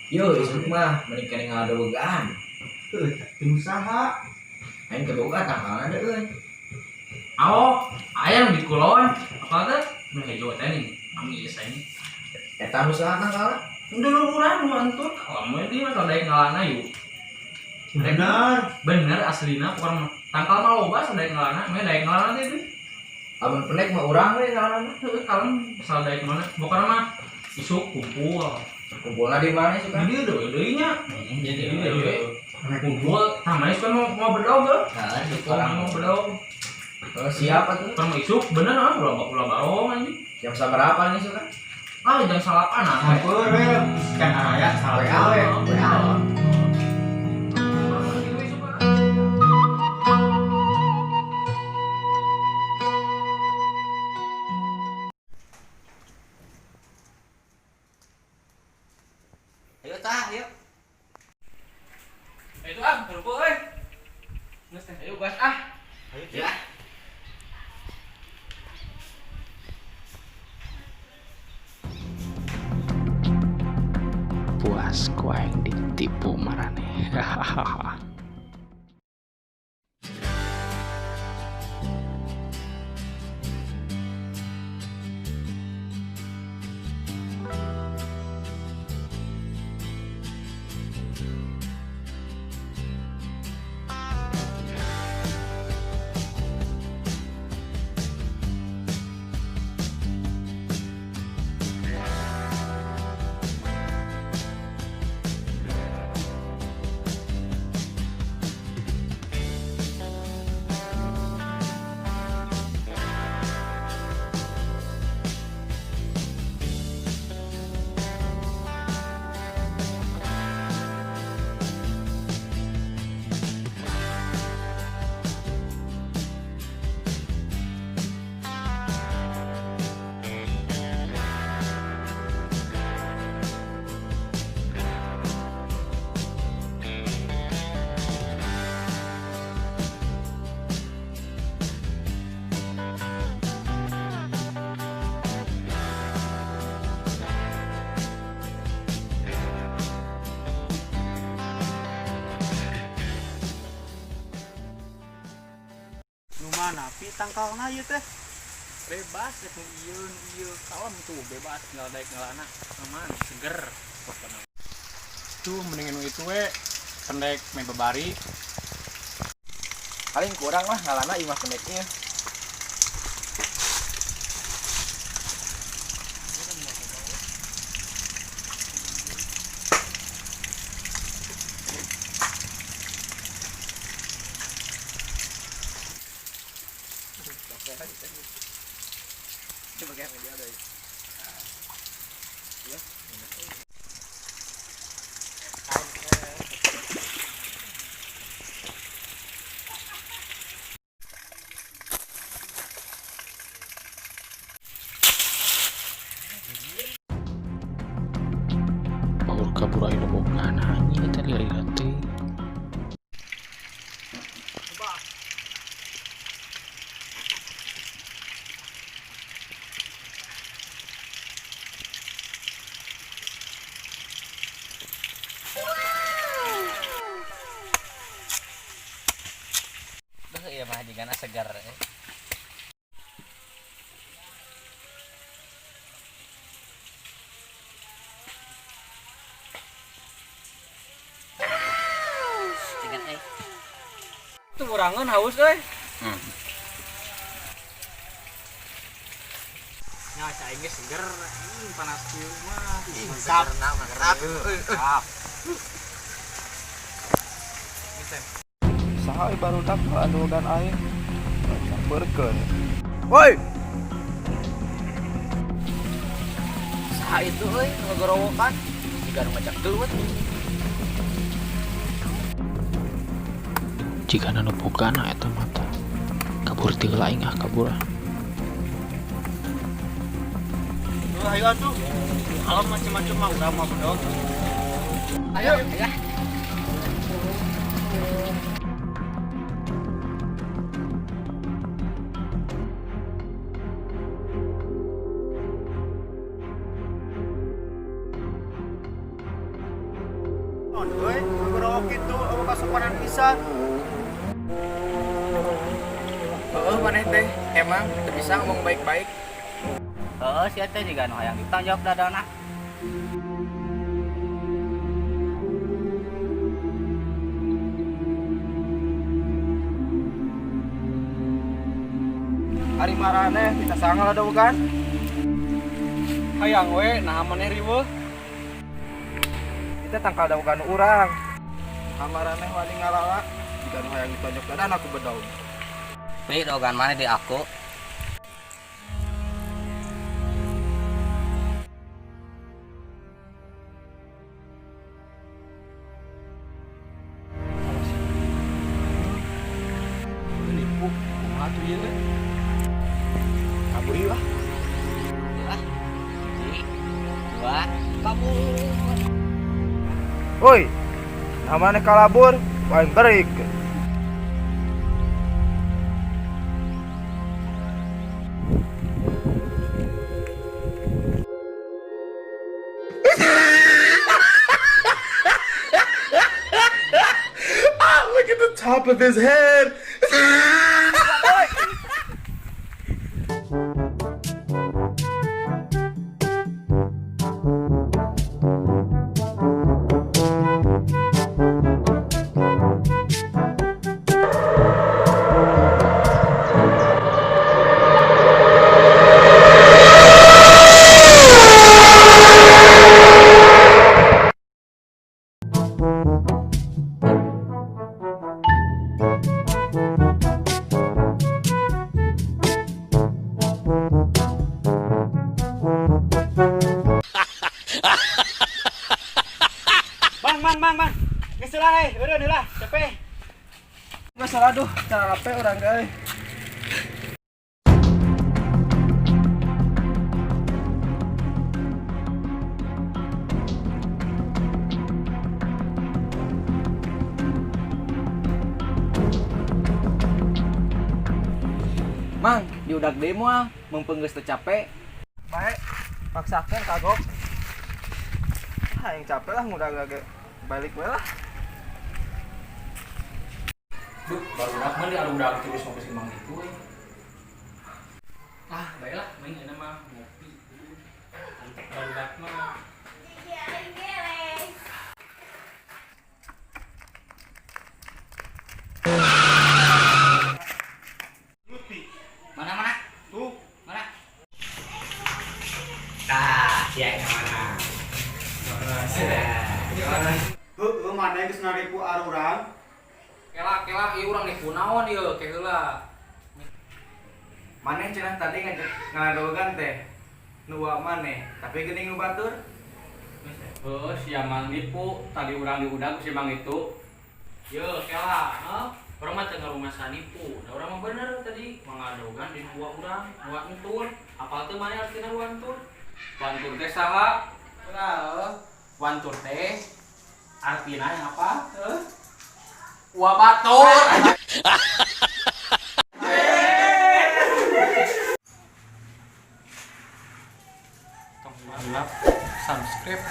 Yo, isuk mah mending kene ngaladogan. Heuh, teu usaha. Aing teu boga tangkalna deui euy. Awo, aya nu di kulon. Apa teh? Nu hejo teh nih. Amis aing. Eta nu saha tangkalna? Udah luhuran nu antur. Kalem we di mah daek ngalana yuk. Bener. Bener aslina pokokna mah. Tangkal mah loba sadaek ngalana, meh daek ngalana teh itu. Lamun pendek mah urang we ngalana mah. Heuh, kalem asal daek mana. Pokokna mah isuk kumpul. Kumpulna di mana isuk kan? Di dieu deui nya. Jadi Di dieu deui. Kumpul, tah mana isuk kan mau bedog heuh. Nah, Isuk orang mau bedog. Siapa tuh? Kan mau isuk bener ah ulah barong anjing. Jam sabaraha nih isuk kan? Ah jam salapan ah. Sampeur we, kan araya salah WA we, WA. Ayo tah, ayo. Itu ah, kerupuk euy. Geus teh, ayo gas ah. Ayo, Ya. Puas ku aing ditipu marane. Hahaha. Nu mana pi tangkalna ieu teh? Bebas rek nu ieu nu ieu kalem tuh bebas tinggal daek ngalana aman seger pokona. Tuh mendingan nu itu we pendek me babari. Paling kurang lah ngalana imah pendeknya. Coba kayak media ada. Ya. Baur kabur aing bogaan anjing eta lila teh. Duh ieu mah jigana seger eh. Tuh urangan haus euy. Nya cai geus seger, panas kieu mah. Mantap, mantap. Mantap. Saha euy barudak nu adugan aing? Sampeurkeun. Woi. Saha itu euy ngegorowokan? Jiga nu ngajak teuweut. Jigana nu bogana eta mata. Kabur ti heula aing ah kabur ah. Tuh ayo atuh. Kalau macam-macam mah urang mah bedog. Ayo, ya. Non euy, ngagorowok kitu eueuh kasopanan pisan. Heeh maneh teh emang teu bisa ngomong baik-baik. Heeh, sia teh jiga nu hayang ditonjok dadana. Ari maraneh kita sangal ada bukan? Hayang we, nah maneh riweuh. Kita tangkal dawogan urang. Kamaraneh wani ngalala jiga nu hayang ditonjok dadana ku bedog. Pi dogan maneh di aku. Nipu, kumaha tuh ieu euy? Kabur ieu ah. Ah. Hiji, dua, kabur. Woi, nah maneh kalabur, aing berik. Look at the top of his head. Bang, bang, bang, bang. Geus lah euy, eureun heula, capek. Geus salah duh, capek urang ge euy. Mang, diudag deui moal, mumpung geus teu capek. Bae, paksakeun kagok. Ah, aing capek lah ngudag ge. Balik we lah. Duh, barudak mah di arudak terus ngopi si Mang itu euy. Ah, baiklah, main enak mah ngopi. Mantep barudak mah. Mana mana? Tuh, Mana? Tah, sia yang mana? heueuh maneh geus naripu arurang. Kela, kela, ieu urang nipu naon ieu, ke heula. Maneh cenah tadi ngajak ngaladogan teh. Nu wa maneh, tapi geuning nu batur. Heuh, sia Mang nipu, tadi urang diudag ku si Mang itu. Ye, kela, heuh. Urang mah teu ngarumasa nipu. Da urang mah bener tadi mangadogan di nu urang, nu entur. Apal teu maneh artina nu entur? Wantur teh saha? Heuh. Wantur teh artina yang apa? Heuh. Wa batur. Tong subscribe.